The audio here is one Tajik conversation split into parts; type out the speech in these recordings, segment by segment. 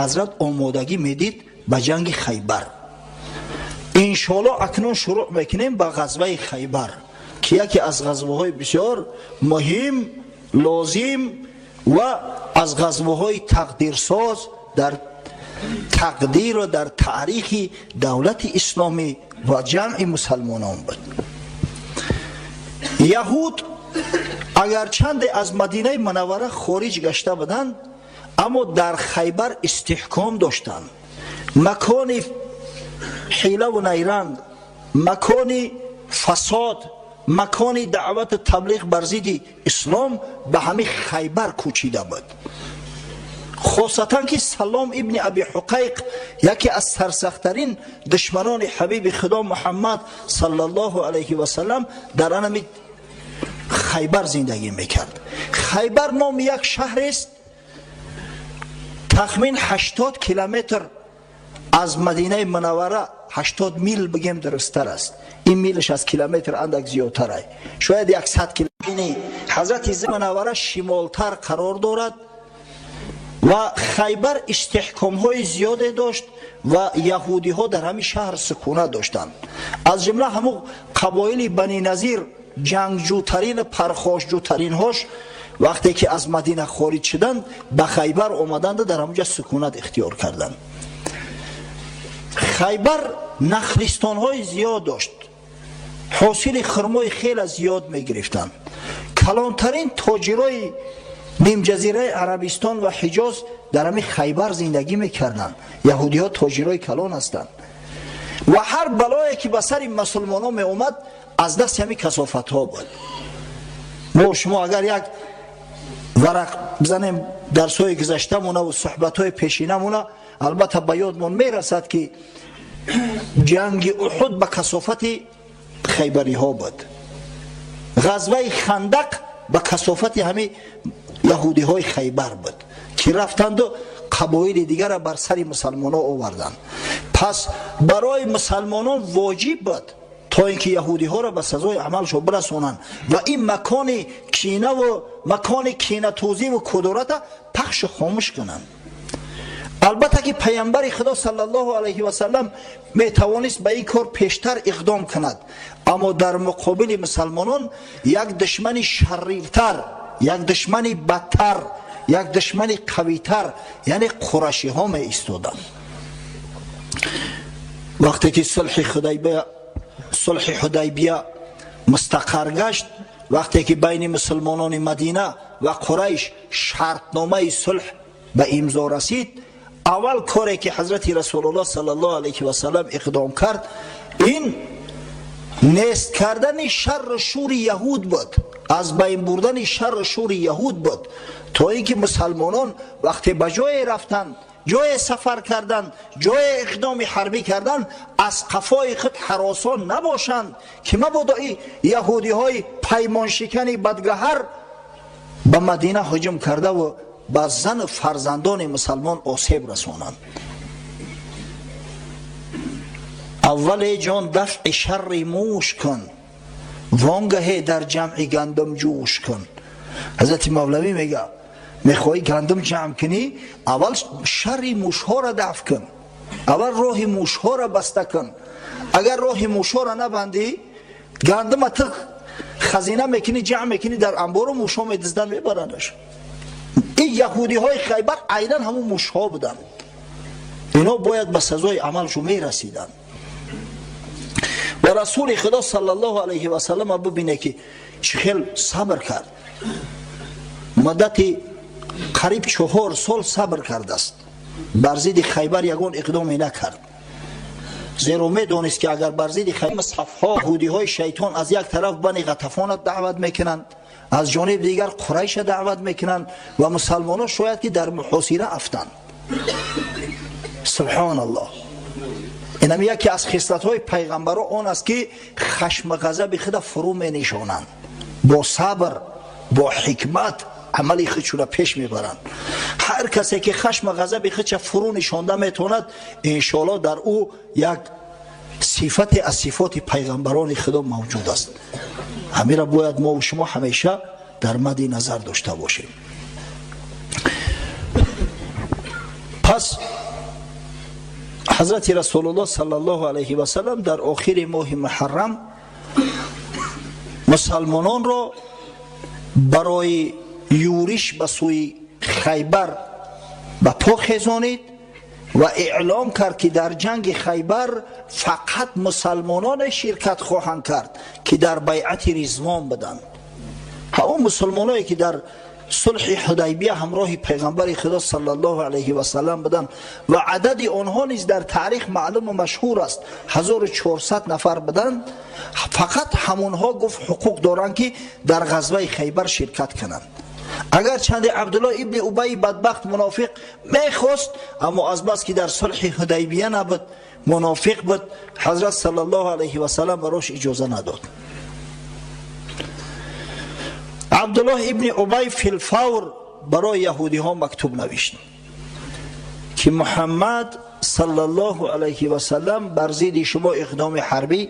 ҳазрат омодагӣ медид ба ҷанги Хайбар. Иншоалло акнун шурӯъ мекунем ба ғазваи Хайбар, ки яке аз ғазваҳои бисёр муҳим, лозим ва аз ғазваҳои тақдирсоз дар тақдир ва дар таърихи давлати исломӣ ва ҷамъи мусалмонон буд. Яҳуд агарчанде аз Мадинаи Мунаввара хориҷ гашта буданд, аммо дар Хайбар истиҳком доштанд. Макони ҳилаву найранг, макони фасод, макони даъвату таблиғ бар зидди ислом ба ҳамин Хайбар кӯчида буд. Хосатан ки Салом ибни Аби Ҳуқайқ, яке аз сарсахттарин душманони ҳабиби Худо Муҳаммад саллаллоҳу алайҳи васалам, дар анами Хайбар зиндагӣ мекард. Хайбар номи як шаҳрест, тахмин 80 километр аз Мадинаи Мунаввара, 80 мил бигем дурусттар аст, ин милш аз километр андак зиёдтар, шояд 100 километр. Ҳазрати Мунаввара шимолтар қарор дорад ва Хайбар истиҳкомҳои зиёде дошт ва яҳудиҳо дар ҳамин шаҳр сукунат доштанд. Аз ҷумла ҳамун қабоили Бани Назир, ҷангҷӯтарин, пархошҷӯтаринҳош, вақте ки аз Мадина хориҷ шуданд, ба Хайбар омаданду дар ҳамунҷа сукунат ихтиёр карданд. Хайбар нахлистонҳои зиёд дошт, ҳосили хурмои хеле зиёд мегирифтанд. Калонтарин тоҷирои нимҷазираи Арабистон ва Ҳиҷоз дар ҳамин Хайбар зиндагӣ мекарданд. Яҳудиҳо тоҷирои калон ҳастанд ва ҳар балое ки ба сари мусулмонон меомад, аз дасти ҳамин касофатҳо буд. Мо шумо агар як варақ бизанем дарсҳои гузаштамона ва суҳбатҳои пешинамона, албатта ба ёдмон мерасад, ки ҷанги Уҳуд ба касофати хайбариҳо буд, ғазваи Хандақ ба касофати ҳамин яҳудиҳои Хайбар буд, ки рафтанду қабоили дигара бар сари мусалмонон оварданд. Пас барои мусалмонон воҷиб буд, то ин ки яҳудиҳоро ба сазои амалшон бирасонанд ва ин макони кинаву макони кинатӯзиву кудурата пахшу хомӯш кунанд. Албатта ки паямбари Худо саллаллоҳу алайҳи васалам метавонист ба ин кор пештар иқдом кунад, аммо дар муқобили мусалмонон як душмани шариртар, як душмани бадтар, як душмани қавитар, яъне қурашиҳо меистоданд. Вақте ки сулҳи Ҳудайбия мустақар гашт, вақте ки байни мусулмонони Мадина ва Қурайш шартномаи сулҳ ба имзо расид, аввал коре ки ҳазрати Расулуллоҳ саллаллоҳу алайҳи васалам иқдом кард, ин нест кардани шарру шури яҳуд буд, аз байн бурдани шарру шури яҳуд буд, то ин ки мусалмонон вақте ба ҷое рафтанд, ҷое сафар карданд, ҷое иқдоми ҳарбӣ карданд, аз қафои худ ҳаросон набошанд, ки мабодо и яҳудиҳои паймоншикани бадгаҳар ба Мадина ҳуҷум кардаву ба зану фарзандони мусалмон осеб расонанд. Аввале ҷон дафъи шарри мӯш кун, вонгаҳе дар ҷамъи гандум ҷӯш кун. Ҳазрати Мавлавӣ мега: мехоҳӣ гандум ҷамъ кунӣ, аввал шарри мӯшҳоро дафъ кун, аввал роҳи мӯшҳоро баста кун. Агар роҳи мӯшҳоро набандӣ, гандума ту хазина мекунӣ, ҷамъ мекунӣ дар амбору, мӯшҳо медизданд, мебарандаш. Ин яҳудиҳои Хайбар айнан ҳамун мӯшҳо буданд. Ино бояд ба сазои амалшон мерасиданд. Ва Расули Худо саллаллоҳу алайҳи васаллама бубине, ки чӣ хел сабр кард. Муддати қариб 4 сол сабр кардааст, бар зидди Хайбар ягон иқдоме накард, зеро медонист, ки агар бар зидди сафҳо яҳудиҳои шайтон аз як тараф Бани Ғатафона даъват мекунанд, аз ҷониби дигар Қурайша даъват мекунанд ва мусалмонон шояд ки дар муҳосира афтанд. Субҳоналлоҳ, инам яке аз хислатҳои пайғамбаро он аст, ки хашма ғазаби худа фурӯ менишонанд, бо сабр, бо ҳикмат амали худшуна пеш мебаранд. Ҳар касе ки хашма ғазаби худша фурӯ нишонда метавонад, иншоалло дар ӯ як сифате аз сифоти пайғамбарони Худо мавҷуд аст. Ҳамира бояд мо шумо ҳамеша дар мадди назар дошта бошем. Пас Пас ҳазрати Расулуллоҳ саллаллоҳу алайҳи васаллам дар охири моҳи Муҳаррам мусалмононро барои юриш ба сӯи Хайбар ба по хезонид ва эълом кард, ки дар ҷанги Хайбар фақат мусалмононе ширкат хоҳанд кард, ки дар байъати Ризвон буданд. Ҳамон мусулмоное, ки дар сулҳи Ҳудайбия ҳамроҳи пайғамбари Худо саллаллоҳу алайҳи васаллам буданд, ва адади онҳо низ дар таърих маълуму машҳур аст, 1400 нафар буданд. Фақат ҳамонҳо, гуфт, ҳуқуқ доранд, ки дар ғазваи Хайбар ширкат кунанд. Агарчанде Абдулло ибни Убайи бадбахт мунофиқ мехост, аммо азбас ки дар сулҳи Ҳудайбия набуд, мунофиқ буд, ҳазрат саллаллоҳу алайҳи васаллам барош иҷоза надод. Абдуллоҳ ибни Убай филфавр барои яҳудиҳо мактуб навишт, ки Муҳаммад саллаллоҳу алайҳи васаллам бар зидди шумо иқдоми ҳарбӣ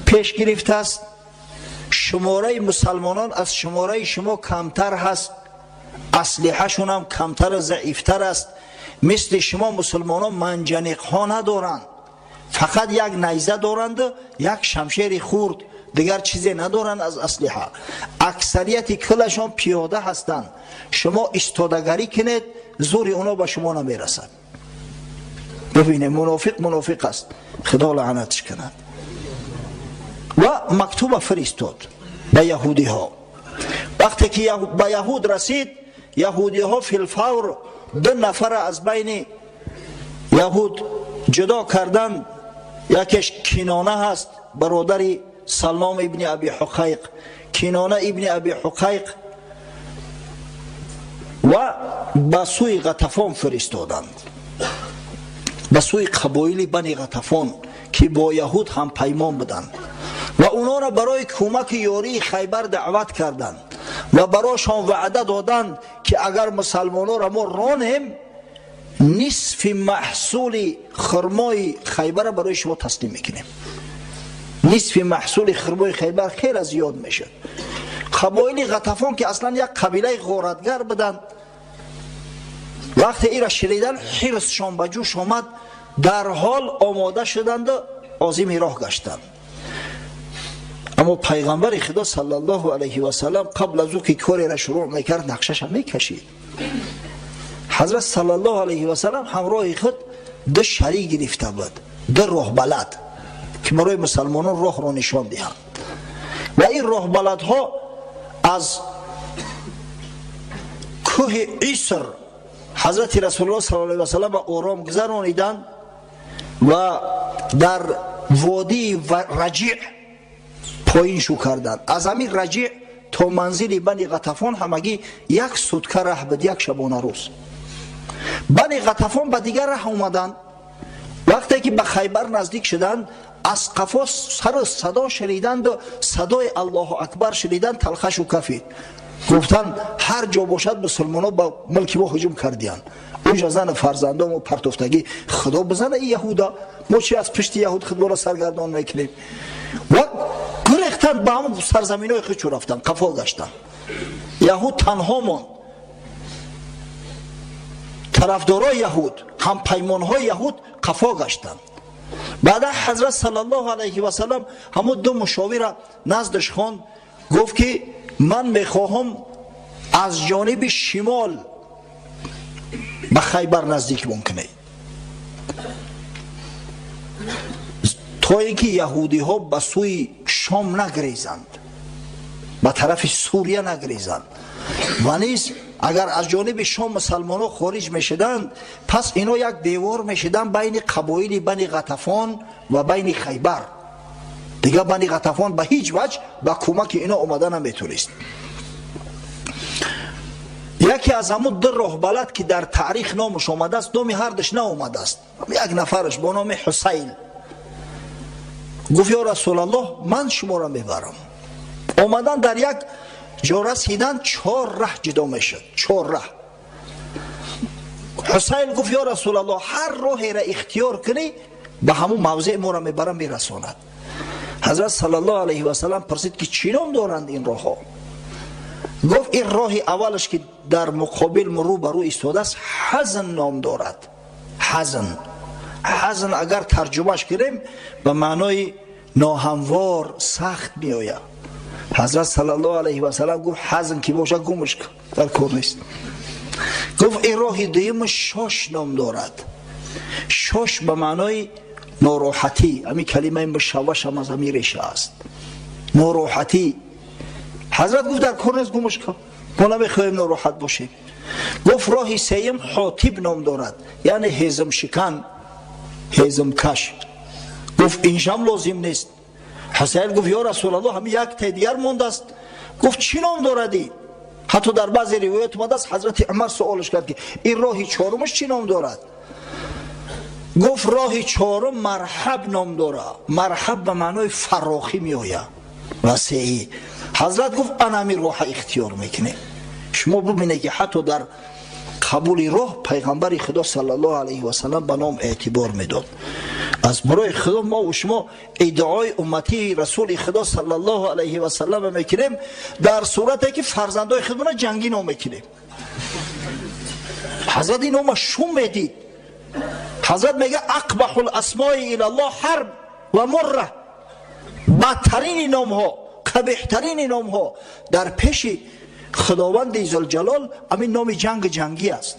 пеш гирифтааст. Шумораи мусалмонон аз шумораи шумо камтар ҳаст, аслиҳашонам камтару заифтар аст. Мисли шумо мусулмонон манҷаниқҳо надоранд, фақат як найза доранду як шамшери хурд, дигар чизе надоранд аз аслиҳа. Аксарияти кулашон пиёда ҳастанд. Шумо истодагарӣ кунед, зури оно ба шумо намерасад. Бибинед, мунофиқ мунофиқ аст, Худо лаънатш кунад. Ва мактуба фиристод ба яҳудиҳо. Вақте ки ба яҳуд расид, яҳудиҳо филфавр ду нафара аз байни яҳуд ҷудо карданд. Якеш Кинона ҳаст, бародари Саллом ибни Аби Ҳуқайқ, Кинона ибни Аби Ҳуқайқ, ва ба сӯи Ғатафон фиристоданд, ба сӯи қабоили Бани Ғатафон, ки бо яҳуд ҳампаймон буданд, ва онҳоро барои кӯмаки ёрии Хайбар даъват карданд ва барошон ваъда доданд, ки агар мусалмононро мо ронем, нисфи маҳсули хурмои Хайбарро барои шумо таслим мекунем. Нисфи маҳсули хурмои Хайбар хеле зиёд мешуд. Қабоили Ғатафон, ки аслан як қабилаи ғоратгар буданд, вақте ира шинидан, ҳирсшон ба ҷӯш омад, дарҳол омода шуданду озими роҳ гаштанд. Аммо пайғамбари Худо саллаллоҳу алайҳи васаллам қабл аз ӯ ки кореро шурӯъ мекард, нақшаша мекашид. Ҳазрат саллаллоҳу алайҳи васаллам ҳамроҳи худ ду шарик гирифта буд, ду роҳбалад, ки барои мусалмонон роҳро нишон диҳанд. Ва ин роҳбаладҳо аз кӯҳи Иср ҳазрати Расулуллоҳ саллаллоҳу алайҳи васаллам ором гузарониданд ва дар водии Раҷиъ поин шу карданд. Аз ҳамин Раҷиъ то манзили Бани Ғатафон ҳамагӣ як сутка раҳ буд, як шабона рӯз. Бани Ғатафон ба дигар раҳ омаданд. Вақте ки ба Хайбар наздик шуданд, аз қафо сару садо шуниданду садои Аллоҳу акбар шуниданд, талхашу кафид. Гуфтанд, ҳар ҷо бошад, мусулмонон ба мулки мо ҳуҷум кардиянд. Унҷа зану фарзандомо партофтагӣ, Худо бизана и яҳуда, мо чи аз пишти яҳуд худморо саргардон мекунем? Ва гурехтанд, ба ҳамон сарзаминои худчу рафтанд, қафо гаштанд. Яҳуд танҳо монд. Тарафдорои яҳуд, ҳампаймонҳои яҳуд қафо гаштанд. Баъда ҳазрат саллаллоҳу алайҳи васаллам ҳамон ду мушовира наздаш хонд, гуфт, ки ман мехоҳам аз ҷониби шимол ба Хайбар наздик кунед, то ин ки яҳудиҳо ба сӯи Шом нагрезанд, ба тарафи Сурия нагрезанд. Ва низ агар аз ҷониби Шом мусалмонҳо хориҷ мешуданд, пас ино як девор мешуданд байни қабоили Бани Ғатафон ва байни Хайбар. Дигар Бани Ғатафон ба ҳеҷ ваҷ ба кӯмаки ино омада наметонист. Яке аз ҳамун ду роҳбалад, ки дар таърих номаш омадааст, номи ҳардаш наомадааст, як нафараш бо номи Ҳусайл гуфт: «Ё Расулаллоҳ, ман шуморо мебарам». Омадан, дар як ҷо расидан, чор раҳ ҷудо мешуд, чор раҳ. Ҳусайл гуфт: «Ё Расулаллоҳ, ҳар роҳеро ихтиёр кунӣ, ба ҳамун мавзеъ моро мебарам, мерасонад». Ҳазрат саллаллоҳу алайҳи васаллам пурсид, ки чӣ ном доранд ин роҳҳо? Гуфт ин роҳи аввалаш ки дар муқобил рӯ ба рӯ истодааст, ҳазн ном дорад. Ҳазн, ҳазн агар тарҷумаш кунем, ба маънои ноҳамвор, сахт меояд. Ҳазрат саллаллоҳу алайҳи васаллам гуфт: ҳазн ки бошад, гумаш кун, дар кор нест. Гуфт ин роҳи дуюм шош ном дорад. Шош ба маънои нороҳатӣ, ҳамин калимаи мушавваш ҳам аз ҳамин реша аст, нороҳатӣ. Ҳазрат гуфт: дар кор нест, гумаш кун, мо намехоҳем нороҳат бошем. Гуфт роҳи сеюм ҳотиб ном дорад, яъне ҳезмшикан, ҳезмкаш. Гуфт иншам лозим нест. Ҳусайн гуфт: ё Расулаллоҳ, ҳамин як тай дигар мондааст. Гуфт: чӣ ном доради? Ҳатто дар баъзе ривоят омадааст, Ҳазрати Умар суолаш кард, ки ин роҳи чорумаш чӣ ном дорад? Гуфт роҳи чорум марҳаб ном дорад. Марҳаб ба маънои фарохӣ меояд, васеӣ. Ҳазрат гуфт: ана ҳамин роҳа ихтиёр мекунем. Шумо бубинед, ки ҳатто дар қабули роҳ пайғамбари Худо саллаллоҳу алайҳи васаллам ба ном эътибор медод. Аз барои Худо, мо ва шумо иддаои умматии Расули Худо саллаллоҳу алайҳи васаллам мекунем, дар сурате ки фарзандои худмона ҷангӣ ном мекунем. Ҳазрат ин нома шум медид. Ҳазрат мега: ақбаҳу ласмои илаллоҳ ҳарб ва мурра. Бадтарини номҳо, қабеҳтарини номҳо дар пеши Худованди зулҷалол ҳамин номи ҷанг, ҷангӣ аст.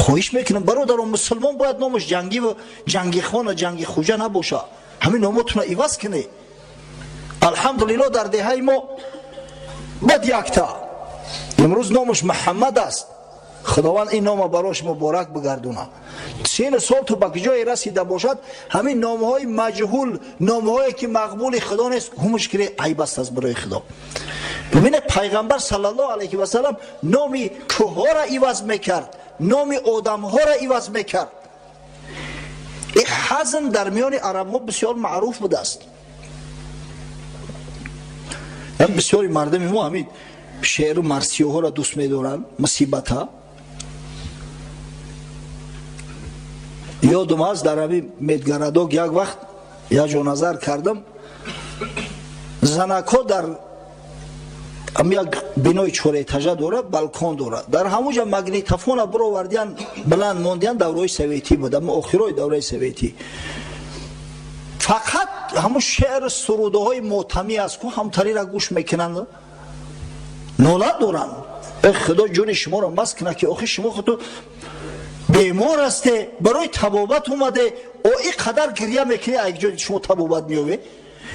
Хоҳиш мекунам, бародарон, мусулмон бояд номаш ҷангиву ҷангихона, ҷанги хуҷа набоша. Ҳамин номотуна иваз кунед. Алҳамдулилло, дар деҳаи мо бад якта имрӯз номаш Муҳаммад аст. Худованд ин нома барош муборак бигардона. Сину сол ту ба куҷое расида бошад, ҳамин номҳои маҷҳул, номҳое ки мақбули Худо нест, гумш кунед, айб аст аз барои Худо. Бибинед, пайғамбар саллаллоҳу алайҳи васаллам номи кӯҳҳоро иваз мекард, номи одамҳоро иваз мекард. Ин ҳазн дар миёни арабҳо бисёр маъруф будааст. Бисёри мардуми мо ҳамин шеъру марсиёҳоро дӯст медоранд, мусибата. Ёдум ҳаст, дар ҳамин медгородок як вақт як ҷо назар кардам, занакҳо дар як бинои чорэтажа дорад, балкон дорад, дар ҳамон ҷа магнитофона бировардиян, баланд мондиян. Давраи советӣ буд, аммо охирои давраи советӣ. Фақат ҳамун шеъру сурудаҳои мотамӣ аст ку, ҳамтарира гӯш мекунанд, нола доранд. Э, Худо ҷони шуморо маст кунад, ки охи шумо худто бемор ҳасте, барои табобат омаде, о ин қадар гирья мекунӣ, як ҷои шумо табобат меёбе?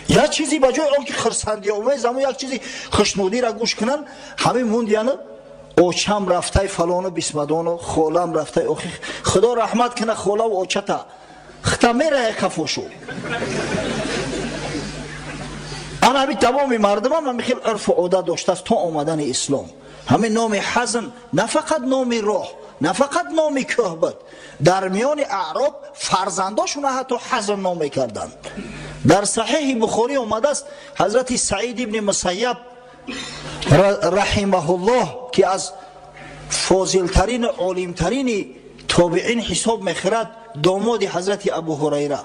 Як чизи ба ҷои он ки хурсандиомез, ҳамун як чизи хушнудиро гӯш кунанд, ҳамин мундияну очам рафтай, фалону бисмадону холам рафтай. Охи Худо раҳмат куна холаву очата, хита мерае кафошу. Ана ҳамин тамоми мардумам ҳамин хел урфу одат доштааст то омадани ислом. Ҳамин номи ҳазн на фақат номи роҳ, на фақат номи кӯҳ буд, дар миёни аъроб фарзандошуна ҳатто ҳазн ном мекарданд. Дар Саҳиҳи Бухорӣ омадааст, ҳазрати Саид ибни Мусайяб раҳимаҳуллоҳ, ки аз фозилтарину олимтарини тобиин ҳисоб мехӯрад, домоди ҳазрати Абу Ҳурайра,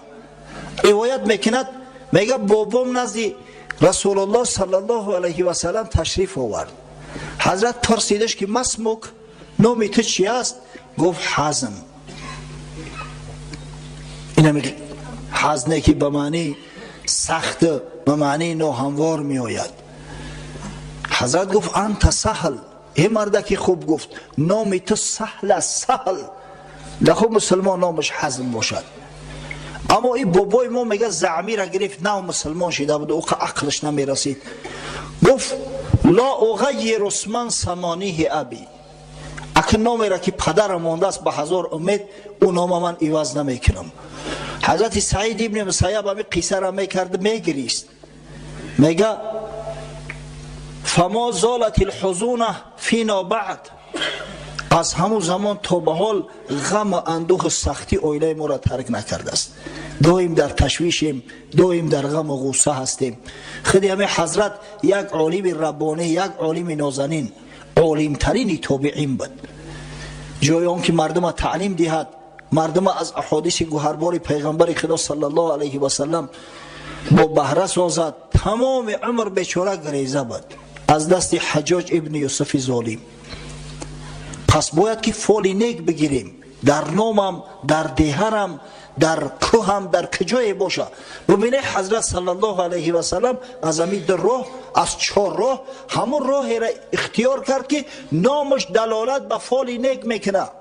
ривоят мекунад, мега: бобом назди Расулуллоҳ саллаллоҳу алайҳи васаллам ташриф овард. Ҳазрат пурсидаш, ки масмук, номи ту чи аст? Гуфт: ҳазн. Инами ҳазне ки ба маънии сахт, ба маънии ноҳамвор меояд. Ҳазрат гуфт: анта саҳл, э мардаки хуб. Гуфт: номи ту саҳл аст, саҳл. Нахуб мусулмон номаш ҳазм бошад. Аммо ин бобои мо, мега, заъмира гирифт, нав мусулмон шида буд, ӯ ақлаш намерасид. Гуфт: ла уғайиру сман самониҳи аби. Акн номеро ки падарам мондааст ба ҳазор умед, ӯ нома ман иваз намекунам. Ҳазрати Саид ибни Мусайяб ҳамин қиссаро мекард, мегирист, мега: фамо золат лҳузуна фино баъд. Аз ҳамун замон то ба ҳол ғаму андӯҳу сахтӣ оилаи моро тарк накардааст. Доим дар ташвишем, доим дар ғаму ғусса ҳастем. Худи ҳамин ҳазрат як олими раббонӣ, як олими нозанин, олимтарини тобиин буд. Ҷои он ки мардума таълим диҳад, мардума аз аҳодиси гуҳарбори пайғамбари Худо саллаллоҳу алайҳи васаллам бо баҳра созад, тамоми умр бечора гиреза буд. Аз дасти Ҳаҷҷоҷ ибни Юсуфи золим. Пас бояд ки фоли нек бигирем дар номам, дар деҳарам, дар кӯҳам, дар куҷое боша. Бубинед, Ҳазрат саллаллоҳу алайҳи васаллам аз ҳамин ду роҳ, аз чор роҳ ҳамун роҳеро ихтиёр кард, ки номаш далолат ба фоли нек мекунад.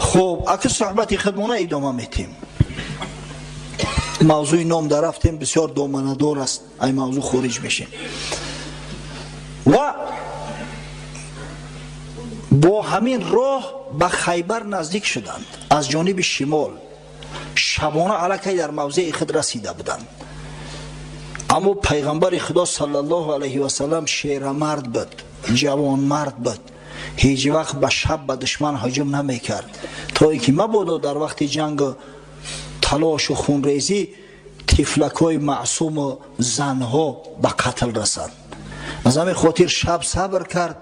Хуб, аки суҳбати худмона идома метем. Мавзӯи ном дар рафтем, бисёр доманадор аст, ай мавзӯъ хориҷ мешем. Ва бо ҳамин роҳ ба Хайбар наздик шуданд аз ҷониби шимол. Шабона аллакай дар мавзеи худ расида буданд. Аммо пайғамбари Худо саллаллоҳу алайҳи васаллам шерамард буд, ҷавонмард буд, ҳеҷ вақт ба шаб ба душман ҳуҷум намекард, то ин ки мабодо дар вақти ҷангу талошу хунрезӣ тифлакҳои маъсуму занҳо ба қатл расанд. Аз ҳамин хотир шаб сабр кард.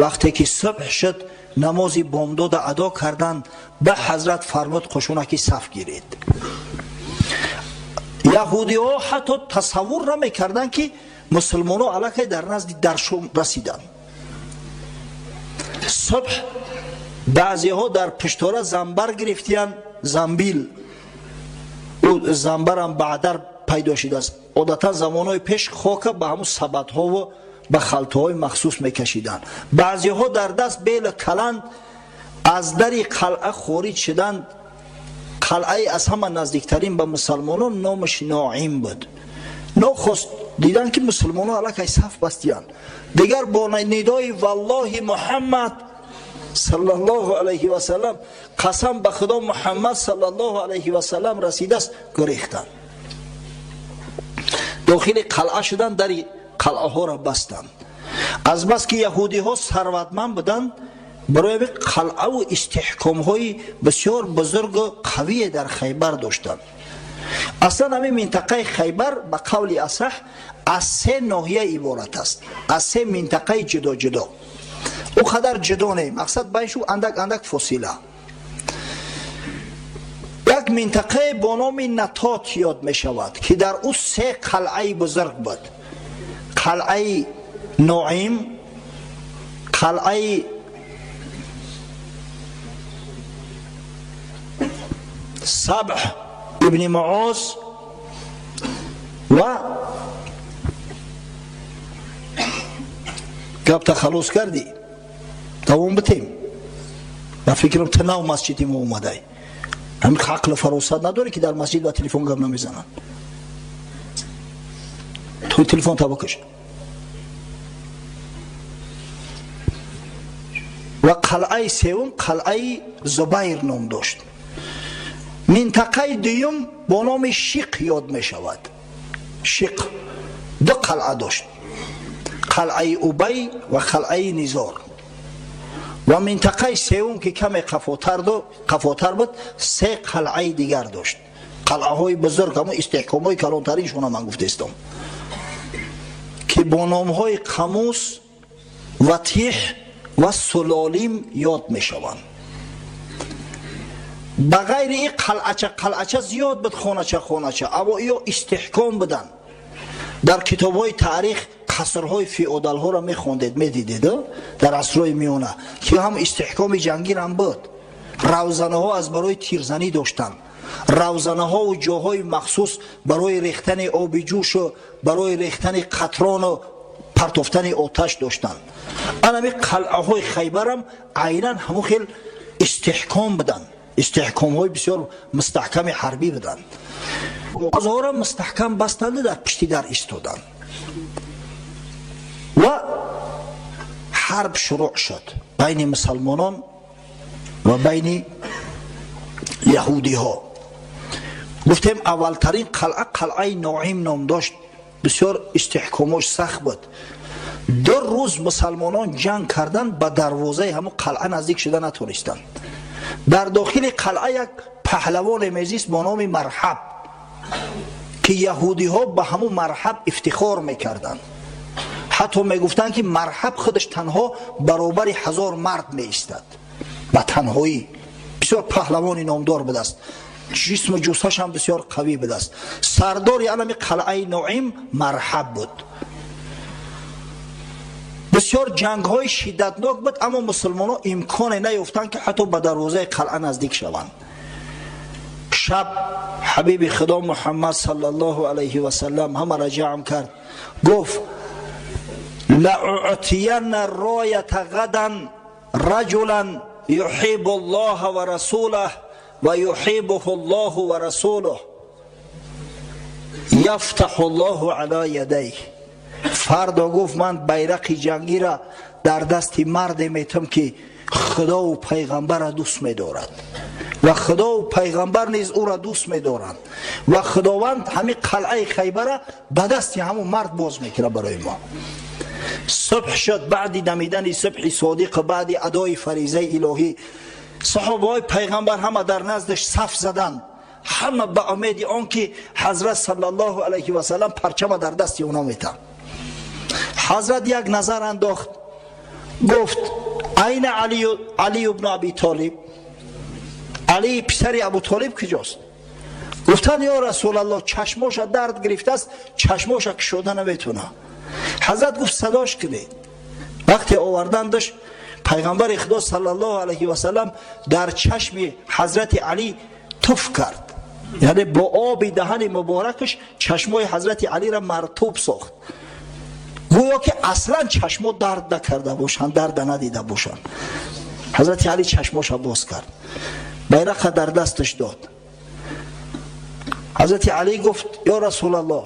Вақте ки субҳ шуд, намози бомдода адо карданд. Ба Ҳазрат фармуд: қушунаки саф гиред. Яҳудиҳо ҳатто тасаввур намекарданд, ки мусулмонҳо аллакай дар назди даршум расиданд. Субҳ баъзеҳо дар пуштора замбар гирифтиянд, замбил. Ӯ замбарам баъдар пайдо шудааст. Одатан замонҳои пеш хока ба ҳамун сабадҳову ба халтаҳои махсус мекашиданд. Баъзеҳо дар даст бела каланд аз дари қалъа хориҷ шуданд. Қалъаи аз ҳама наздиктарин ба мусалмонон номаш Ноим буд. Нохост диданд, ки мусулмонон аллакай саф бастиянд. Дигар бо нидои «Валлоҳи Муҳаммад саллаллоҳу алайҳи васаллам», қасам ба Худо, Муҳаммад саллаллоҳу алайҳи васаллам расидааст, гурехтанд, дохили қалъа шуданд, дари қалъаҳоро бастанд. Азбаски яҳудиҳо сарватманд буданд, барои ҳамин қалъаву истиҳкомҳои бисёр бузургу қавие дар Хайбар доштанд. Аслан ҳамин минтақаи Хайбар ба қавли асаҳ аз се ноҳия иборат аст, аз се минтақаи ҷудо-ҷудо. Ӯ қадар ҷудо не, мақсад байншу андак андак фосила. Як минтақае бо номи Натот ёд мешавад, ки дар ӯ се қалъаи бузург буд: қалъаи Ноим, қалъаи Сабҳ ибни Муоз ва гапта халос кардӣ, давом битем. Ба фикрам, ту нав масҷиди мо омадай, ҳамин ақлу фаросат надорӣ, ки дар масҷид ба телефон гап намезананд. Ту телефон табакаш. Ва қалъаи севум қалъаи Зубайр ном дошт. Минтақаи дуюм бо номи Шиқ ёд мешавад. Шиқ ду қалъа дошт: қалъаи Убай ва қалъаи Низор. Ва минтақаи севум, ки каме қафотар буд, се қалъаи дигар дошт, қалъаҳои бузург, ҳамон истиҳкомҳои калонтариншона ман гуфтаистам, ки бо номҳои Қамус, Ватиҳ ва Сулолим ёд мешаванд. Ба ғайри ин қалъача қалъача зиёд буд, хонача хонача, аммо иё истиҳком буданд. Дар китобҳои таърих қасрҳои феодалҳоро мехондед, медидед дар асрҳои миёна, ки ҳам истиҳкоми ҷангирам буд. Равзанаҳо аз барои тирзанӣ доштанд, равзанаҳову ҷоҳои махсус барои рехтани оби ҷӯшу барои рехтани қатрону партофтани оташ доштанд. Анами қалъаҳои Хайбарам айнан ҳамон хел истиҳком буданд, истиҳкомҳои бисёр мустаҳками ҳарбӣ буданд. Озҳоро мустаҳкам бастанду дар пишти дар истоданд ва ҳарб шурӯъ шуд байни мусалмонон ва байни яҳудиҳо. Гуфтем, аввалтарин қалъа қалъаи Ноим ном дошт. Бисёр истиҳкомош сахт буд. 2 рӯз мусалмонон ҷанг карданд, ба дарвозаи ҳамон қалъа наздик шуда натонистанд. Дар дохили қалъа як паҳлавоне мезист бо номи Марҳаб, ки яҳудиҳо ба ҳамун Марҳаб ифтихор мекарданд. Ҳатто мегуфтанд, ки Марҳаб худаш танҳо баробари 1000 мард меистад ба танҳоӣ. Бисёр паҳлавони номдор будааст. Ҷисму ҷуссаш ҳам бисёр қавӣ будааст. Сардори алами қалъаи Нуим Марҳаб буд. Бисёр ҷангҳои шиддатнок буд, аммо мусулмонҳо имконе наёфтанд, ки ҳатто ба дарвозаи қалъа наздик шаванд. Шаб ҳабиби Худо Муҳаммад саллаллоҳу алайҳи васаллам ҳамаро ҷамъ кард, гуфт: لأعطين الراية غدا رجلا يحب الله ورسوله ويحبه الله ورسوله يفتح الله على يديه. Фардо, гуфт, ман байрақи ҷангира дар дасти марде метам, ки Худову пайғамбарро дӯст медорад ва Худову пайғамбар низ ӯро дӯст медоранд, ва Худованд ҳамин қалъаи Хайбара ба дасти ҳамун мард боз мекунад барои мо. Субҳ шуд. Баъди дамидани субҳи содиқ, баъди адои фаризаи илоҳӣ, саҳобаҳои пайғамбар ҳама дар наздаш саф заданд, ҳама ба умеди он ки ҳазрат саллаллоҳу алайҳи васаллам парчама дар дасти оно метам. Ҳазрат як назар андохт, гуфт: أين علي بن أبي طالب؟ Алии писари Абутолиб куҷост? Гуфтанд: ё Расулаллоҳ, чашмоша дард гирифтааст, чашмоша кушода наметуна. Ҳазрат гуфт: садош кунед. Вақте овардандаш, пайғамбари Худо саллаллоҳу алайҳи васаллам дар чашми ҳазрати Алӣ туф кард, яъне бо оби даҳани муборакаш чашмои ҳазрати Алиро мартуб сохт, гӯё ки аслан чашмо дард накарда бошанд, дарда надида бошанд. Ҳазрати Алӣ чашмоша боз кард, байрақа дар дасташ дод. Ҳазрати Алӣ гуфт: ё Расулаллоҳ,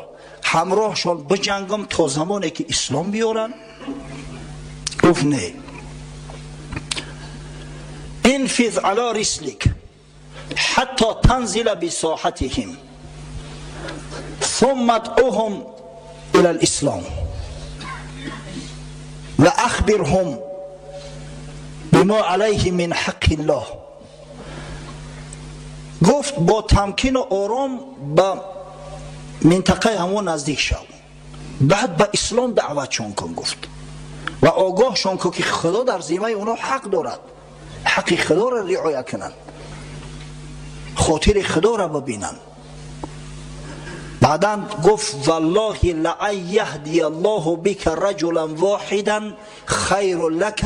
ҳамроҳшон биҷангам то замоне ки ислом биёранд? Гуфт: не, انفذ على رسلك حتى تنزل بساحتهم ثم ادعهم إلى الإسلام وأخبرهم بما عليه من حق الله. Гуфт: бо тамкину ором ба минтақаи ҳамон наздик шав, баъд ба ислом даъватшон кун, гуфт, ва огоҳшон кун, ки Худо дар зиммаи онҳо ҳақ дорад, ҳаққи Худоро риоя кунанд, хотири Худоро бибинанд. Баъдан гуфт: والله لأن يهدي الله بك رجلا واحدا خير لك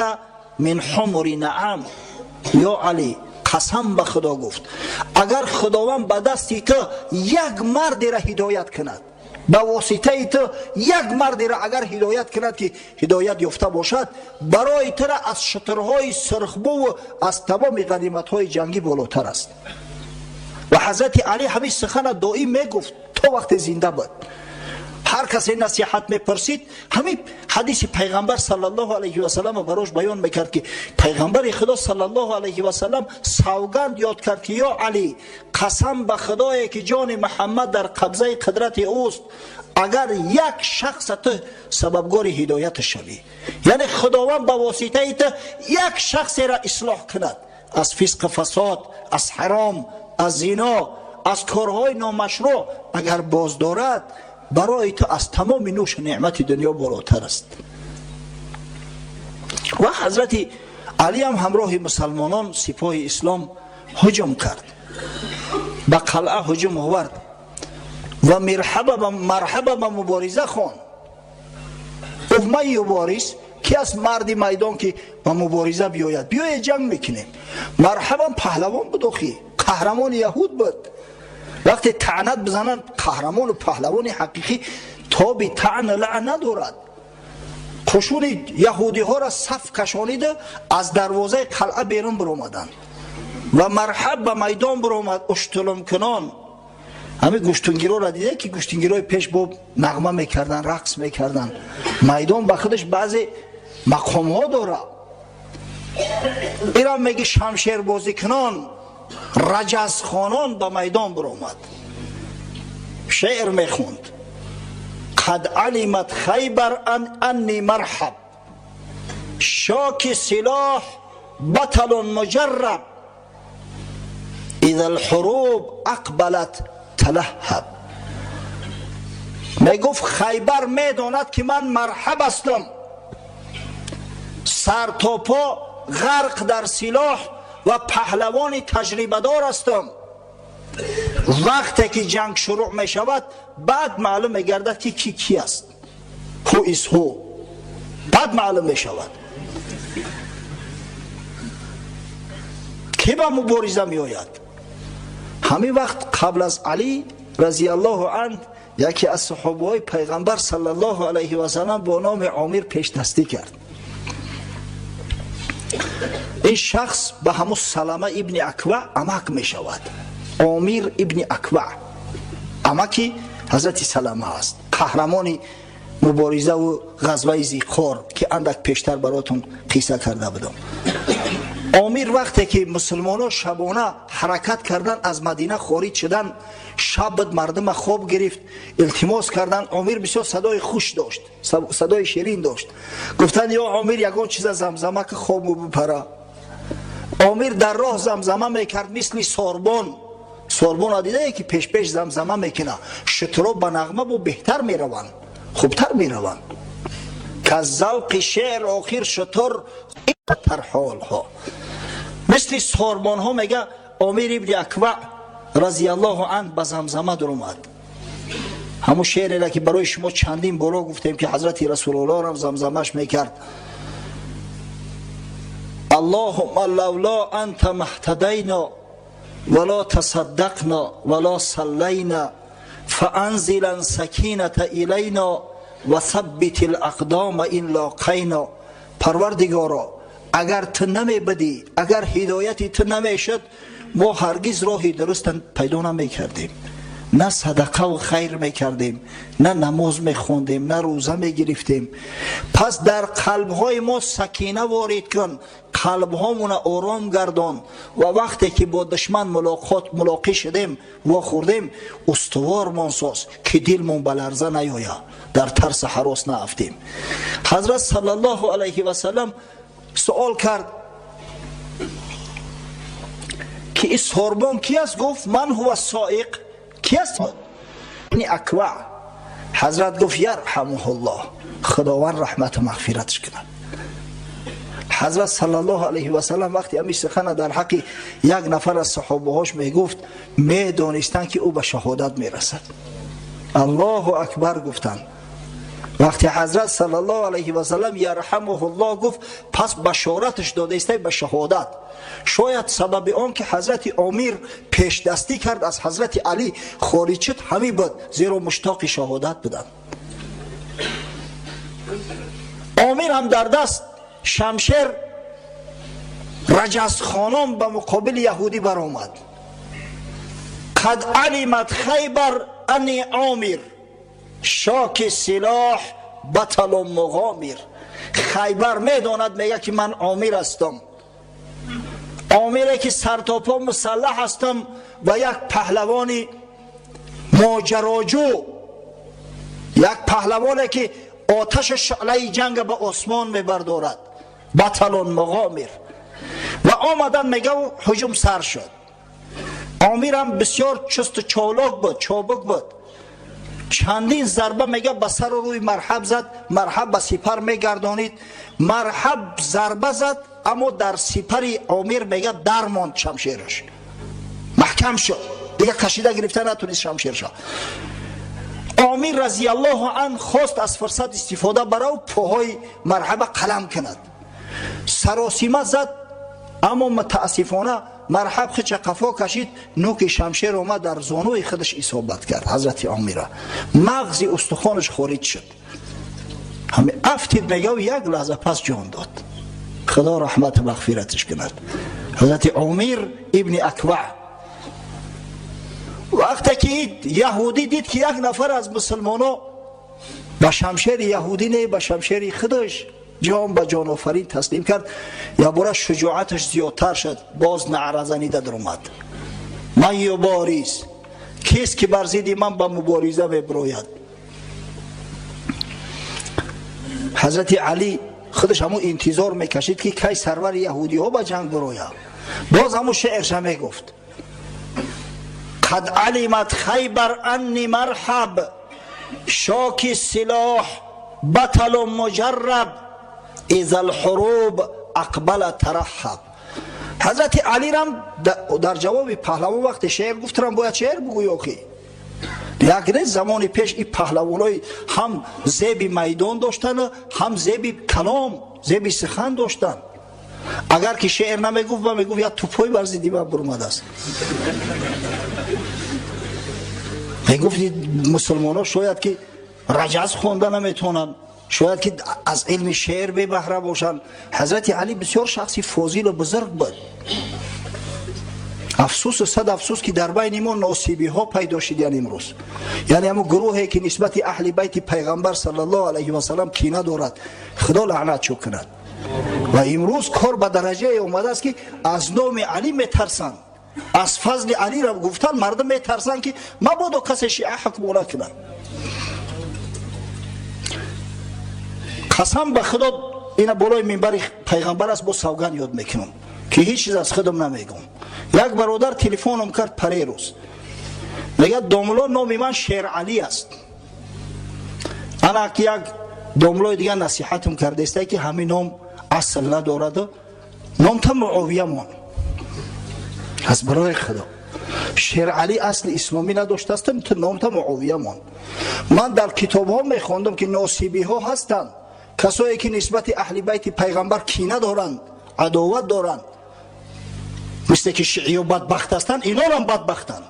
من حمر النعم. Ё Алӣ, қасам ба Худо, гуфт, агар Худованд ба дасти ту як мардеро ҳидоят кунад, ба воситаи ту як мардеро агар ҳидоят кунад, ки ҳидоят ёфта бошад, барои тура аз шутурҳои сурхбуву аз тамоми ғаниматҳои ҷангӣ болотар аст. Ва ҳазрати Алӣ ҳамин сухана доим мегуфт то вақте зинда буд. Ҳар касе насиҳат мепурсид, ҳамин ҳадиси пайғамбар саллаллоҳу алайҳи васаллам барош баён мекард, ки пайғамбари Худо саллаллоҳу алайҳи васаллам савганд ёд кард, ки ё Алӣ, қасам ба Худое ки ҷони Муҳаммад дар қабзаи қудрати ӯст, агар як шахса ту сабабгори ҳидояташ шавӣ, яъне Худованд ба воситаи ту як шахсеро ислоҳ кунад аз фисқу фасод, аз ҳаром, аз зино, аз корҳои номашрӯъ агар боздорад, барои ту аз тамоми нӯшу неъмати дунё болотар аст. Ва ҳазрати Алиам ҳамроҳи мусалмонон, сипоҳи ислом ҳуҷум кард, ба қалъа ҳуҷум овард ва Марҳаба ба мубориза хон. Гуфт: من يبارز؟ Ки аст марди майдон, ки ба мубориза биёяд? Биёе, ҷанг мекунем. Марҳабам паҳлавон буд, охи қаҳрамони яҳуд буд. Вақте таънат бизананд, қаҳрамону паҳлавони ҳақиқӣ тоби таъна лаъ надорад. Қушуни яҳудиҳоро саф кашонида, аз дарвозаи қалъа берун биромаданд ва Марҳаб ба майдон биромад уштулумкунон. Ҳамин гӯштунгироро дида, ки гӯштингирои пеш бо нағма мекарданд, рақс мекарданд. Майдон ба худаш баъзе мақомҳо дорад. Ирам меги шамшербозикунон, раҷазхонон ба майдон биромад, шеър мехонд: قد علمت خيبر أني مرحب شاك سلاح بطل مجرب إذا الحروب أقبلت تلهب. Мегуфт: Хайбар медонад, ки ман Марҳаб ҳастам, сар то по ғарқ дар силоҳ ва паҳлавони таҷрибадор ҳастам. Вақте ки ҷанг шурӯъ мешавад, баъд маълум мегардад, ки ки ки аст. Who is who, баъд маълум мешавад, ки ба мубориза меояд. Ҳамин вақт қабл аз Алӣ разияллоҳу анҳ яке аз саҳобаҳои пайғамбар саллаллоҳу алайҳи васаллам бо номи Омир пешдастӣ кард. Ин шахс ба ҳамун Салама ибни Аква амак мешавад. Омир ибни Аква амаки ҳазрати Салама аст, қаҳрамони муборизаву ғазваи Зиқор, ки андак пештар баротон қисса карда будам. Омир вақте ки мусулмонҳо шабона ҳаракат кардан, аз Мадина хориҷ шудан, шаб буд, мардума хоб гирифт, илтимос кардан. Омир бисёр садои хуш дошт, садои ширин дошт. Гуфтанд: «Ё Омир, ягон чиза замзама ки, хобу бипара». Омир дар роҳ замзама мекард, мисли сорбон. Сорбона дидае, ки пешпеш замзама мекуна, шутуро ба нағма бо беҳтар мераванд, хубтар мераванд, ка завқи шеър охир шутур тар ҳолҳо мисли сорбонҳо. Мега, Омир ибни Аква разияллоҳу ан ба замзама дуромад ҳамун шеъреро, ки барои шумо чандин боро гуфтем, ки ҳазрати Расулуллоҳам замзамаш мекард: «Аллоҳумма лавло анта маҳтадайно вало тасаддақно вало саллайна, фаанзилан сакината илайно ва саббити лақдома ин лоқайно». Парвардигоро, агар ту намебудӣ, агар ҳидояти ту намешуд, мо ҳаргиз роҳи дуруста пайдо намекардем, на садақаву хайр мекардем, на намоз мехондем, на рӯза мегирифтем. Пас дар қалбҳои мо сакина ворид кун, қалбҳомона ором гардон ва вақте ки бо душман мулоқот мулоқӣ шудем, вохӯрдем, устувормон соз, ки дилмон ба ларза наёя, дар тарса ҳарос наафтем. Ҳазрат саллаллоҳу алайҳи васаллам суол кард, ки ин сорбон ки аст? Гуфт: «Ман ҳува соиқ?» Ки аст? Аква. Ҳазрат гуфт: «Ярҳамуҳуллоҳ», Худованд раҳмату мағфиратш кунад. Ҳазрат саллаллоҳу алайҳи васаллам вақте ҳамин сухана дар ҳаққи як нафар аз саҳобаҳош мегуфт, медонистанд, ки ӯ ба шаҳодат мерасад. Аллоҳу акбар гуфтанд. Вақте ҳазрат саллаллоҳу алайҳи васаллам «ярҳамуҳуллоҳ» гуфт, пас башораташ додаистай ба шаҳодат. Шояд сабаби он ки ҳазрати Омир пешдастӣ кард, аз ҳазрати Алӣ хориҷ шуд, ҳамин буд, зеро муштоқи шаҳодат буданд. Омир ҳам дар даст шамшер раҷазхонон ба муқобили яҳудӣ баромад. «Қад алимат Хайбар ани Омир, шоки силоҳ баталу муғомир». Хайбар медонад, мега, ки ман Омир ҳастам, Омире ки сартопо мусаллаҳ ҳастам ва як паҳлавони моҷароҷӯ, як паҳлавоне ки оташу шӯълаи ҷанга ба осмон мебардорад, баталун муғомир. Ва омадан, мегав, ҳуҷум сар шуд. Омирам бисёр чусту чолок буд, чобук буд. Чандин зарба, мега, ба сару рӯи Марҳаб зад. Марҳаб ба сипар мегардонид, Марҳаб зарба зад, аммо дар сипари Омир, мега, дармонд шамшераш, маҳкам шуд, дига кашида гирифта натунист шамшерша. Омир разияллоҳу ан хост аз фурсат истифода барав, пӯҳои Марҳаба қалам кунад. Саросима зад, аммо мутаассифона Марҳаб хича қафо кашид, нӯки шамшер омад, дар зонуи худаш исобат кард ҳазрати Омира, мағзи устухонаш хориҷ шуд. Ҳами афтид, мегав, як лаҳза пас ҷон дод. Худо раҳмату мағфираташ кунад ҳазрати Омир ибни Аква. Вақте ки яҳудӣ дид, ки як нафар аз мусулмоно ба шамшери яҳудӣ не, ба шамшери худаш ҷон ба ҷонофарин таслим кард, якбора шуҷоаташ зиёдтар шуд, боз наъразанида даромад: «Ман юбориз?» Кист, ки бар зидди ман ба мубориза мебирояд? Ҳазрати Алӣ худаш ҳамун интизор мекашид, ки кай сарвари яҳудиҳо ба ҷанг бирояд. Боз ҳамун шеърша мегуфт: «Қад алимат Хайбар анни Марҳаб, шоки силоҳ баталу муҷарраб, иза лҳуруб ақбала тараҳаб». Ҳазрати Алирам дар ҷавоби паҳлавон вақте шеър гуфтам, бояд шеър бугӯй охи. Як рез замони пеш и паҳлавонои ҳам зеби майдон доштанд, ҳам зеби калом, зеби сухан доштанд. Агар ки шеър намегуфт, ба мегуфт як тупой бар зидди ман бурмадааст. Мегуфт мусулмонҳо шояд ки раҷаз хонда наметавонанд, шояд ки аз илми шеър бебаҳра бошанд. Ҳазрати Алӣ бисёр шахси фозилу бузург буд. Афсӯсу сад афсӯс ки дар байни мо носибиҳо пайдо шидиян имрӯз. Яъне ҳамун гурӯҳе ки нисбати аҳли байти пайғамбар саллаллоҳу алайҳи васаллам кина дорад, Худо лаънатшо кунад. Ва имрӯз кор ба дараҷае омадааст ки аз номи Алӣ метарсанд, аз фазли Алиро гуфтан мардум метарсанд ки мабодо касе шиа ҳукмона кунад. Қасам ба Худо, ина болои минбари пайғамбар аст, бо савган ёд мекунам ки ҳеҷ чиз аз худам намегӯм. Як бародар телефоном кард парерӯз, мегӯяд домло номи ман Шералӣ аст. Ана ки як домлои дигар насиҳатам кардаиста ки ҳамин ном асл надораду номта Муовия мон. Аз барои Худо, Шералӣ асли исломӣ надоштааст, номта Муовия мон. Ман дар китобҳо мехондам ки носибиҳо ҳастанд, касое ки нисбати аҳли байти пайғамбар кина доранд, адоват доранд, мисле ки шииё бадбахт ҳастанд, инонам бадбахтанд.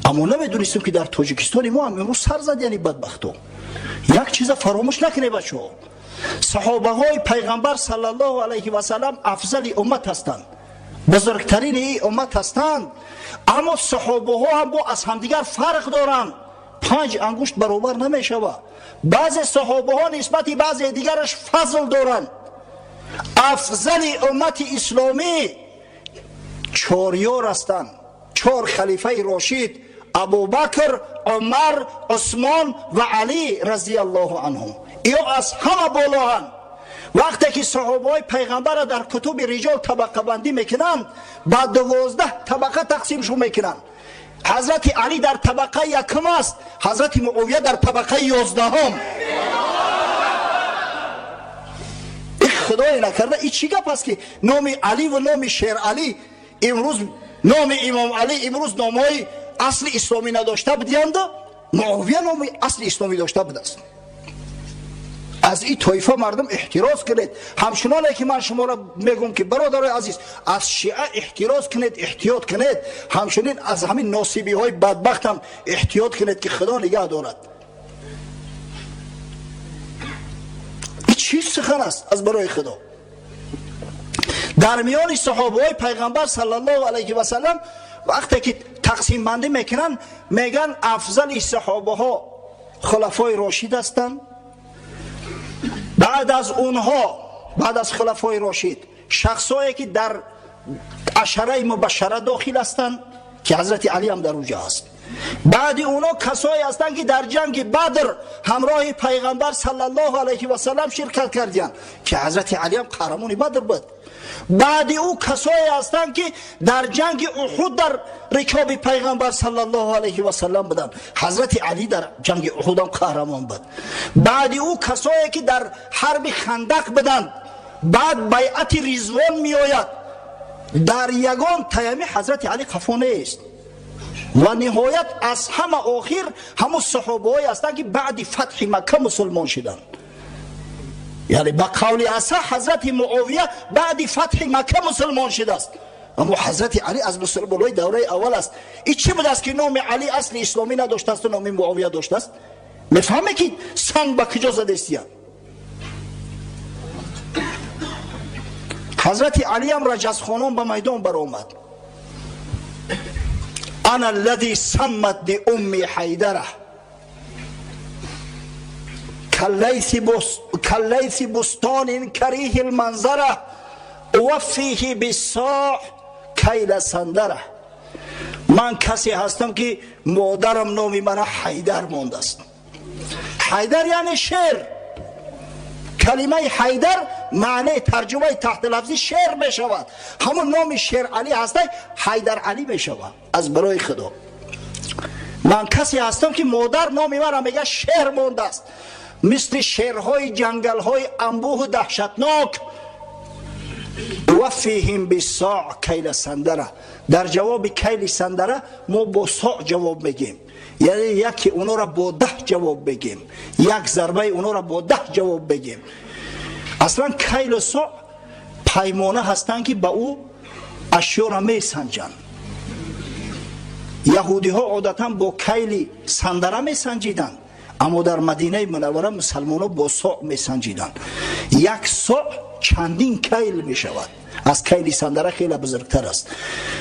Аммо намедонистем ки дар Тоҷикистони мо ҳам имрӯз сар зад яъни бадбахто. Як чиза фаромӯш накунед, бачаҳо, саҳобаҳои пайғамбар саллаллоҳу алайҳи васаллам афзали уммат ҳастанд, бузургтарини ин уммат ҳастанд. Аммо саҳобаҳо ҳам бо аз ҳамдигар фарқ доранд, панҷ ангушт баробар намешавад. Баъзе саҳобаҳо нисбати баъзе дигараш фазл доранд. Афзали уммати исломӣ чорёр ҳастанд, чор халифаи рошид: Абубакр, Умар, Усмон ва Алӣ разияллоҳу анҳум. Иё аз ҳама болоанд. Вақте ки саҳобаҳои пайғамбарро дар кутуби риҷол табақабандӣ мекунанд, ба 12 табақа тақсимшон мекунанд. Ҳазрати Алӣ дар табақаи якум аст, ҳазрати Муовия дар табақаи 11-ум. И худое накарда, и чӣ гап аст ки номи Алӣ ва номи Шералӣ имрӯз, номи Имом Алӣ имрӯз номҳои асли исломӣ надошта будиянду Муовия номи асли исломӣ дошта будааст. Аз ин тоифа мардум эҳтироз кунед. Ҳамчуноне ки ман шуморо мегӯм ки бародарои азиз, аз шиа эҳтироз кунед, эҳтиёт кунед, ҳамчунин аз ҳамин носибиҳои бадбахтам эҳтиёт кунед ки Худо нигаҳ дорад. Ин чӣ сухан аст аз барои Худо? Дар миёни саҳобаҳои пайғамбар саллаллоҳу алайҳи васаллам вақте ки тақсимбандӣ мекунанд, мегӯянд афзали саҳобаҳо хулафои рошид ҳастанд. Баъд аз онҳо, баъд аз хулафои рошид, шахсое ки дар ашараи мубашшара дохил ҳастанд, ки ҳазрати Алӣ ҳам дар уҷа аст. Баъди онҳо касое ҳастанд ки дар ҷанги Бадр ҳамроҳи пайғамбар саллаллоҳу алайҳи васаллам ширкат кардиянд, ки ҳазрати Алӣ ҳам қаҳрамони Бадр буд. Баъди ӯ касое ҳастанд ки дар ҷанги Уҳуд дар рикоби пайғамбар саллаллоҳу алайҳи васаллам буданд. Ҳазрати Алӣ дар ҷанги Уҳуд ҳам қаҳрамон буд. Баъди ӯ касое ки дар ҳарби Хандақ буданд. Баъд байъати Ризвон меояд. Дар ягон таями ҳазрати Алӣ қафо нест. Ва ниҳоят аз ҳама охир ҳамун саҳобаҳое ҳастанд ки баъди фатҳи Макка мусулмон шиданд. Яъне ба қавли аса ҳазрати Муовия баъди фатҳи Макка мусулмон шидааст, аммо ҳазрати Алӣ аз мусулмонҳои давраи аввал аст. И чӣ будааст ки номи Алӣ асли исломӣ надоштаасту номи Муовия доштааст? Мефаҳме ки санг ба куҷо задестияд? Ҳазрати Алиам раҷазхонон ба майдон баромад. Ана аллади самматни умми Ҳайдара каллайси бустонин кариҳи лманзара уваффиҳи биссоҳ кайла сандара. Ман касе ҳастам ки модарам номи мана Ҳайдар мондааст. Ҳайдар яъне шер. Калимаи ҳайдар маънеи тарҷумаи таҳти лафзӣ шер мешавад. Ҳамон номи Шералӣ ҳастай, Ҳайдар Алӣ мешавад. Аз барои Худо, ман касе ҳастам ки модар номи мара мега шер мондааст, мисли шерҳои ҷангалҳои анбӯҳу даҳшатнок. Ваффиҳим биссоъ кайла сандара. Дар ҷавоби кайли сандара мо бо соъ ҷавоб мегем, яъне яке онора бо 10 ҷавоб бегем, як зарбаи онора бо 10 ҷавоб бегем. Аслан кайлу соъ паймона ҳастанд, ки ба ӯ ашёра месанҷанд. Яҳудиҳо одатан бо кайли сандара месанҷиданд, аммо дар Мадинаи Мунаввара мусалмонҳо бо соъ месанҷиданд. Як соъ чандин кайл мешавад, аз кайли сандара хеле бузургтар аст.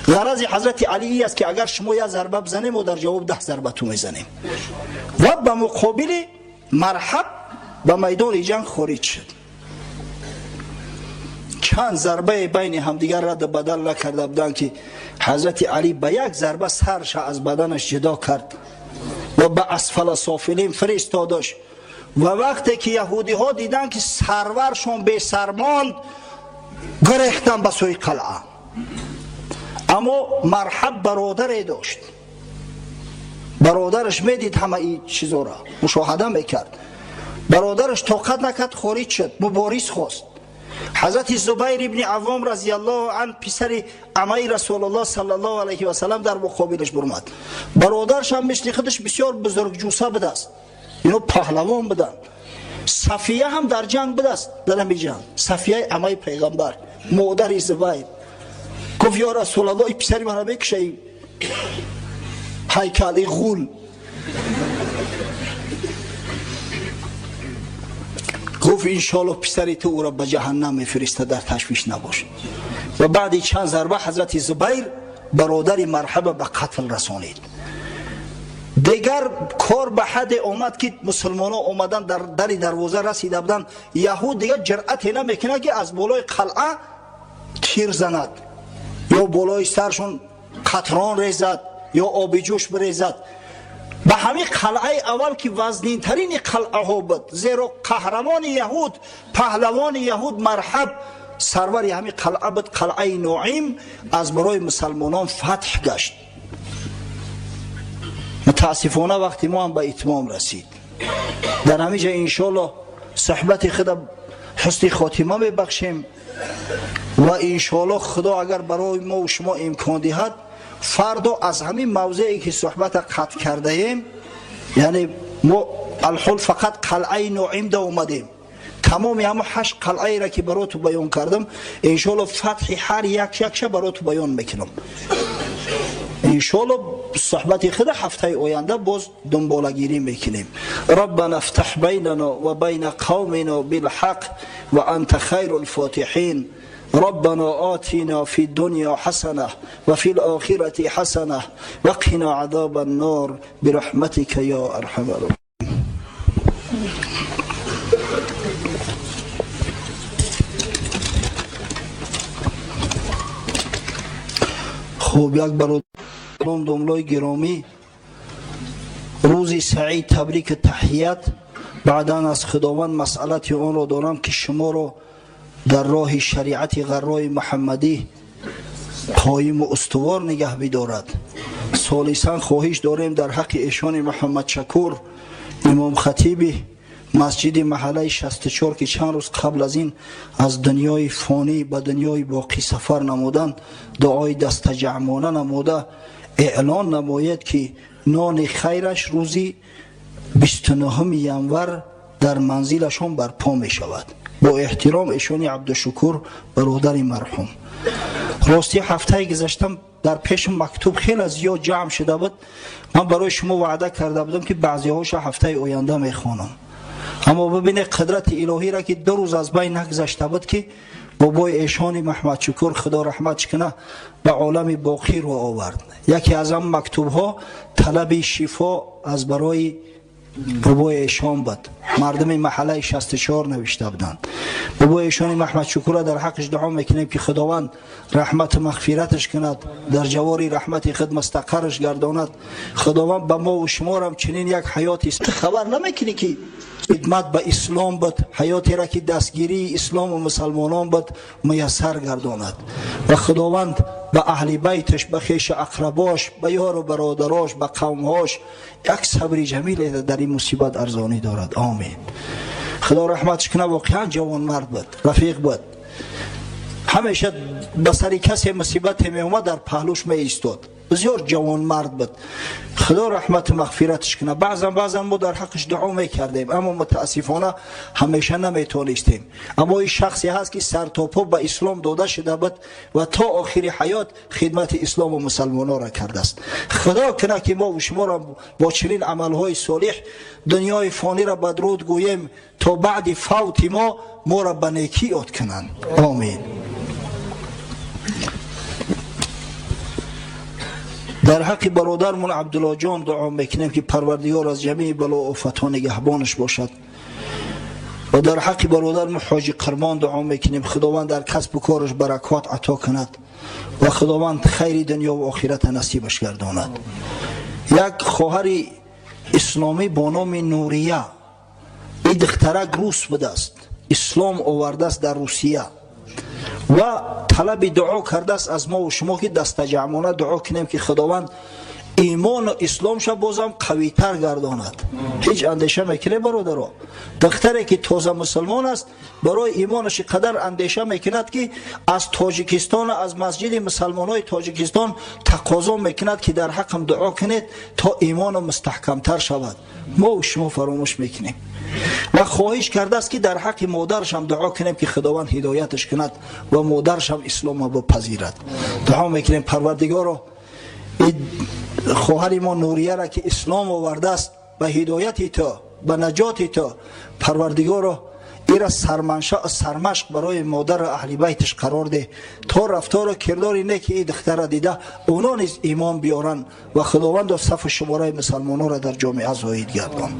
Ғарази ҳазрати Алӣ аст, ки агар шумо як зарба бизанем, мо дар ҷавоб 10 зарба ту мезанем. Ва ба муқобили Марҳаб ба майдони ҷанг хориҷ шуд. Чанд зарбае байни ҳамдигар радду бадал накарда буданд, ки ҳазрати Алӣ ба як зарба сарша аз баданаш ҷудо кард ва ба асфала софилин фиристодаш. Ва вақте ки яҳудиҳо диданд, ки сарваршон бесар монд, гурехтанд ба сӯи қалъа. Аммо Марҳаб бародаре дошт. Бародараш медид, ҳама ин чизоро мушоҳада мекард. Бародараш тоқат накард, хориҷ шуд, мубориз хост. Ҳазрати Зубайр ибни Аввом разияллоҳу ан, писари амаи Расулуллоҳ саллаллоҳу алайҳи васалам, дар муқобилаш бурмад. Бародараш ҳам мисли худаш бисёр бузургҷуса будааст, ино паҳлавон буданд. Сафия ҳам дар ҷанг будааст, дар ҳами ҷанг. Сафияи амаи пайғамбар, модари Зубайр, гуфт: «Ё Расулаллоҳ, и писари мана мекушаи, ҳайкал, и ғул». Гуфт: «Иншоалло, писари ту ӯро ба ҷаҳаннам мефириста, дар ташвиш набош». Ва баъди чанд зарба ҳазрати Зубайр бародари Марҳаба ба қатл расонид. Дигар кор ба ҳадде омад, ки мусулмонҳо омадан дар дари дарвоза расида буданд. Яҳуд дигар ҷуръате намекунад, ки аз болои қалъа тир занад ё болои саршон қатрон резад ё оби ҷӯш бирезад. Ба ҳамин қалъаи аввал, ки вазнинтарини қалъаҳо буд, зеро қаҳрамони яҳуд, паҳлавони яҳуд Марҳаб сарвари ҳамин қалъа буд, қалъаи Ноим аз барои мусалмонон фатҳ гашт. Мутаассифона, вақти мо ҳам ба итмом расид. Дар ҳамин ҷа, иншоалло, суҳбати худа ҳусни хотима мебахшем ва, иншоалло, Худо агар барои мо шумо имкон диҳад, фардо аз ҳамин мавзее ки суҳбата қатъ кардаем, яъне мо алҳол фақат қалъаи Ноимда омадем, тамоми ҳамо ҳашт қалъаеро, ки бароту баён кардам, иншоалло, фатҳи ҳар як якша бароту баён мекунам. Иншоалло, суҳбати худа ҳафтаи оянда боз дунболагирӣ мекунем. ربنا افتح بيننا وبين قومنا بالحق وأنت خير الفاتحين. ربنا آتنا في الدنيا حسنة وفي الآخرة حسنة وقنا عذاب النار برحمتك يا أرحم الراحمين. Хуб, як бародарон, домлои гиромӣ, рӯзи саид табрику таҳият. Баъдан аз Худованд масъалати онро дорам, ки шуморо дар роҳи шариати ғаррои муҳаммадӣ қоиму устувор нигаҳ бидорад. Солисан, хоҳиш дорем дар ҳаққи эшони Муҳаммадшакур, имомхатиби масҷиди маҳаллаи 64, ки чанд рӯз қабл аз ин аз дунёи фонӣ ба дунёи боқӣ сафар намуданд, дуои дастаҷамъона намуда эълон намоед, ки нони хайраш рӯзи 29 январ дар манзилашон барпо мешавад. Бо эҳтиром, эшони Абдушукур, бародари марҳум. Ростӣ, ҳафтаи гузаштам дар пешам мактуб хеле зиёд ҷамъ шуда буд. Ман барои шумо ваъда карда будам, ки баъзеҳоша ҳафтаи оянда мехонам, аммо бибинед қудрати илоҳиро, ки 2 рӯз аз байн нагузашта буд, ки бобои эшони Маҳмадшукур, Худо раҳматш куна, ба олами боқӣ рӯ овард. Яке аз он мактубҳо талаби шифо аз барои бобои эшон буд. Мардуми маҳаллаи 64 навишта буданд. Бобои эшони Маҳмадшукурра дар ҳаққаш дуо мекунем, ки Худованд раҳмату мағфираташ кунад, дар ҷавори раҳмати худ мустақарраш гардонад. Худованд ба мову шуморам чунин як ҳаёти хабар намекунӣ, ки хидмат ба ислом буд, ҳаётеро, ки дастгирии ислому мусалмонон буд, муяссар гардонад ва Худованд ба аҳли байташ, ба хешу ақрабош, ба ёру бародарош, ба қавмҳош як сабри ҷамиле дар ин мусибат арзонӣ дорад. Омин. Худо раҳматш кунад, воқеан ҷавонмард буд, рафиқ буд. Ҳамеша ба сари касе мусибате меомад, дар паҳлӯш меистод. Бисёр ҷавонмард буд, Худо раҳмату мағфираташ кунад. Баъзан баъзан мо дар ҳаққаш дуо мекардем, аммо мутаассифона ҳамеша наметонистем. Аммо ин шахсе ҳаст, ки сартопо ба ислом дода шуда буд ва то охири ҳаёт хидмати ислому мусалмононро кардааст. Худо кунад, ки мо шуморо бо чунин амалҳои солиҳ дунёи фониро бадруд гӯем, то баъди фавти мо моро ба некӣ ёд кунанд. Омин. Дар ҳаққи бародармон Абдуллоҷон дуо мекунем, ки Парвардигор аз ҷамеи бало офатҳо нигаҳбонаш бошад. Ва дар ҳаққи бародармон Ҳоҷи Қирмон дуо мекунем, Худованд дар касбу кораш баракот ато кунад ва Худованд хайри дунё ва охирата насибаш гардонад. Як хоҳари исломӣ бо номи Нурия, ин духтарак рус будааст, ислом овардааст дар Русия ва талаби дуо кардааст аз мо шумо, ки дастаҷамъона дуо кунем, ки Худованд имону исломша бозам қавитар гардонад. Ҳеҷ андеша мекунем, бародаро? Духтаре, ки тоза мусулмон аст, барои имонаш қадар андеша мекунад, ки аз Тоҷикистон, аз масҷиди мусалмонҳои Тоҷикистон тақозо мекунад, ки дар ҳаққам дуо кунед, то имону мустаҳкамтар шавад. Мо шумо фаромӯш мекунем. Ва хоҳиш кардааст, ки дар ҳаққи модарашам дуо кунем, ки Худованд ҳидояташ кунад ва модарашам исломро бипазирад. Дуо мекунем: Парвардигоро, хоҳари мо Нурияра, ки ислом овардааст, ба ҳидояти ту, ба наҷоти ту, Парвардигоро, ира сармашқ барои модару аҳли байташ қарор деҳ, то рафтору кирдори неки и духтара дида, оно низ имон биёранд ва Худовандо сафу шумораи мусалмононро дар ҷомеа зоид гардон.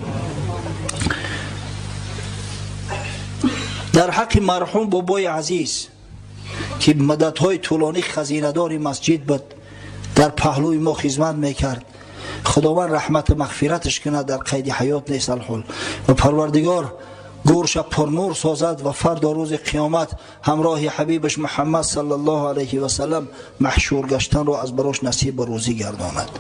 Дар ҳаққи марҳум бобои азиз, ки муддатҳои тӯлонӣ хазинадори масҷид буд, дар паҳлӯи мо хизмат мекард, Худованд раҳмату мағфираташ кунад, дар қайди ҳаёт нест алҳол, ва Парвардигор гӯрша пурнур созад ва фардо рӯзи қиёмат ҳамроҳи ҳабибаш Муҳаммад саллаллоҳу алайҳи васалам маҳшур гаштанро аз барош насибу рӯзӣ гардонад.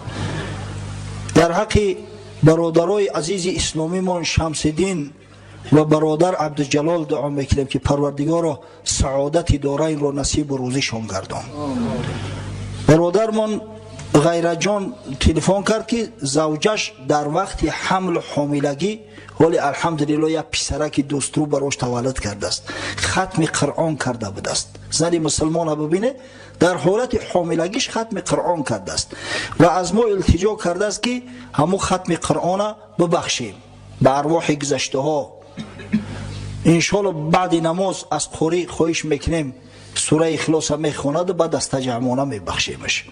Дар ҳаққи бародарои азизи исломимон Шамсиддин ва бародар Абдуҷалол дуо мекунем, ки Парвардигоро саодати дорайнро насибу рӯзишон гардон. Бародармон Ғайраҷон телефон кард, ки завҷаш дар вақти ҳамлу ҳомилагӣ ҳоли алҳамдулилло як писараки дӯстрӯ барош таваллуд кардааст, хатми Қуръон карда будааст. Зани мусулмона бибине, дар ҳолати ҳомилагиш хатми Қуръон кардааст ва аз мо илтиҷо кардааст, ки ҳамун хатми Қуръона бибахшем ба арвоҳи гузаштаҳо. Иншоалло, баъди намоз аз қорӣ хоҳиш мекунем, сураи Ихлоса мехонаду баъд дастаҷамъона мебахшемаш.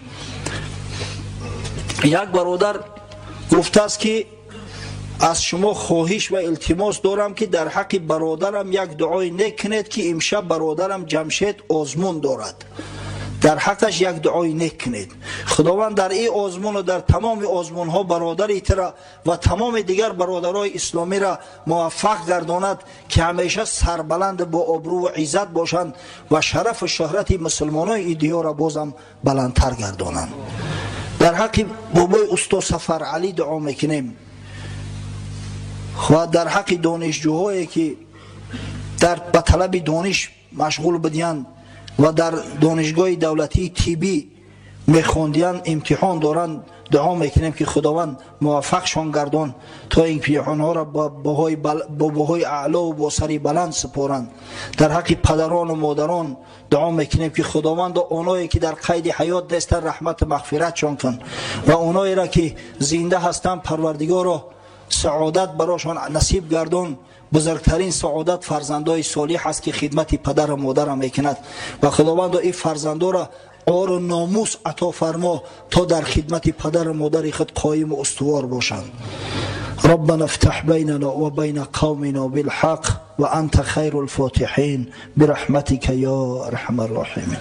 Як бародар гуфтааст, ки аз шумо хоҳиш ва илтимос дорам, ки дар ҳаққи бародарам як дуои нек кунед, ки имшаб бародарам Ҷамшед озмун дорад, дар ҳаққаш як дуои нек кунед. Худованд дар ин озмуну дар тамоми озмунҳо бародари тира ва тамоми дигар бародарои исломиро муваффақ гардонад, ки ҳамеша сарбаланд, бо обрӯву иззат бошанд ва шарафу шӯҳрати мусулмонои ин диёрро бозам баландтар гардонанд. Дар ҳаққи бобои устод Сафаралӣ дуо мекунем ва дар ҳаққи донишҷӯҳое, ки ба талаби дониш машғул будиянд ва дар донишгоҳи давлатии тиббӣ мехондиянд, имтиҳон доранд, дуо мекунем, ки Худованд муваффақшон гардон, то имтиҳонҳоро бо баҳои аълову бо сари баланд супоранд. Дар ҳаққи падарону модарон дуо мекунем, ки Худовандо оное, ки дар қайди ҳаёт нестанд, раҳмату мағфиратшон кун ва оноеро, ки зинда ҳастанд, Парвардигоро, саодат барошон насиб гардон. Бузургтарин саодат фарзандои солиҳ аст, ки хидмати падару модарам мекунад, ва Худовандо ин фарзандоро ору номус ато фармо, то дар хидмати падару модари худ қоиму устувор бошанд. ربنا افتح بيننا وبين قومنا بالحق وأنت خير الفاتحين برحمتك يا أرحم الراحمين.